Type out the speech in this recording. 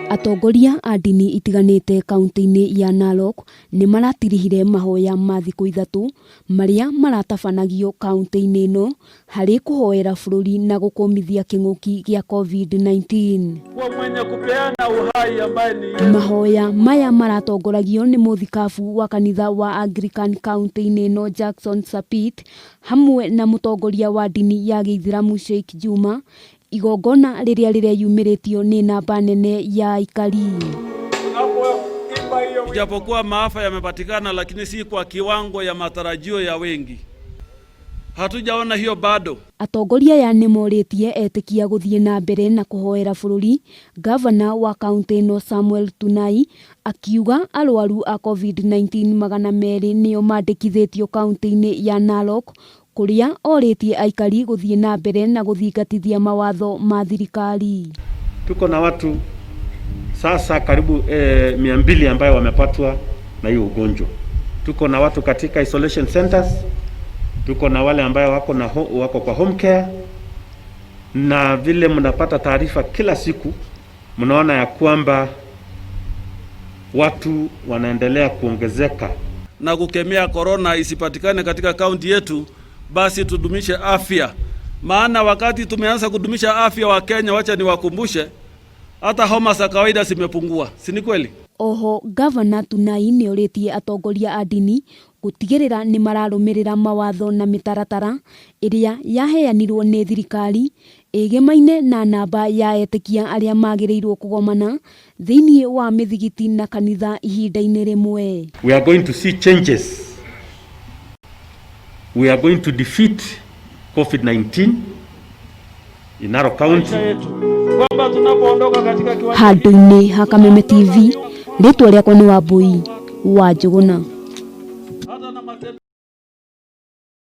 Atongoria a ndini itiganĩte kaunti-inĩ ya Narok nĩ maratirihire mahoya ma thikũ 3 marĩa maratabanagio kaunti-inĩ ĩno harĩ kũhoera bũrũri na gũkũmithia kĩng'ũki gĩa COVID-19. Kwa mwenye kupeana uhai ambaye ni Yesu. Mahoya maya maratongoragio nĩ mũthikabu wa kanitha wa Anglican kaunti-inĩ ĩno Jackson Sapit hamwe na mũtongoria wa ndini ya gĩithĩramu Sheikh Juma, igongona rĩrĩa rĩreyumĩrĩtio nĩ namba nene ya aikari. Tunapoimba hiyo wimbo, Japokuwa maafa yamepatikana, lakini si kwa kiwango ya matarajio ya wengi. Hatujaona hiyo bado. Atongoria aya nĩ morĩtie etĩkia gũthiĩ na mbere na kũhoera bũrũri. Gavana wa kaunti ĩno Samuel Tunai akiuga arwaru a COVID-19 200 nĩo mandĩkithĩtio kaunti-inĩ ya Narok, kũrĩa orĩtie aikari gũthiĩ na mbere na gũthingatithia mawatho ma thirikari. Tuko na watu sasa karibu 200 ambayo wamepatwa na hiyo ugonjwa. Tuko na watu katika isolation centers, tuko na wale ambayo wako kwa home care, na vile mnapata taarifa kila siku, mnaona ya kwamba watu wanaendelea kuongezeka. Na kukemea korona isipatikane katika kaunti yetu, basi tudumishe afya. Maana wakati tumeanza kudumisha afya wa Kenya, wacha niwakumbushe, hata homa za kawaida zimepungua, si ni kweli? Oho Gavana Tunai nĩ orĩtie atongoria a ndini gũtigĩrĩra nĩ mararũmĩrĩra mawatho na mĩtaratara ĩrĩa yaheanirwo nĩ thirikari ĩgemaine na namba ya etĩkia arĩa magĩrĩirwo kũgomana thĩinĩ wa mĩthigiti na kanitha ihinda-inĩ rĩmwe. We are going to see changes. We are going to defeat COVID-19 in Narok County. Yetu kwamba tunapoondoka katika kiwanja Handũ-inĩ ha Kameme TV, rĩtwa rĩakwa nĩ Wambui wa Njũgũna. Hata na matendo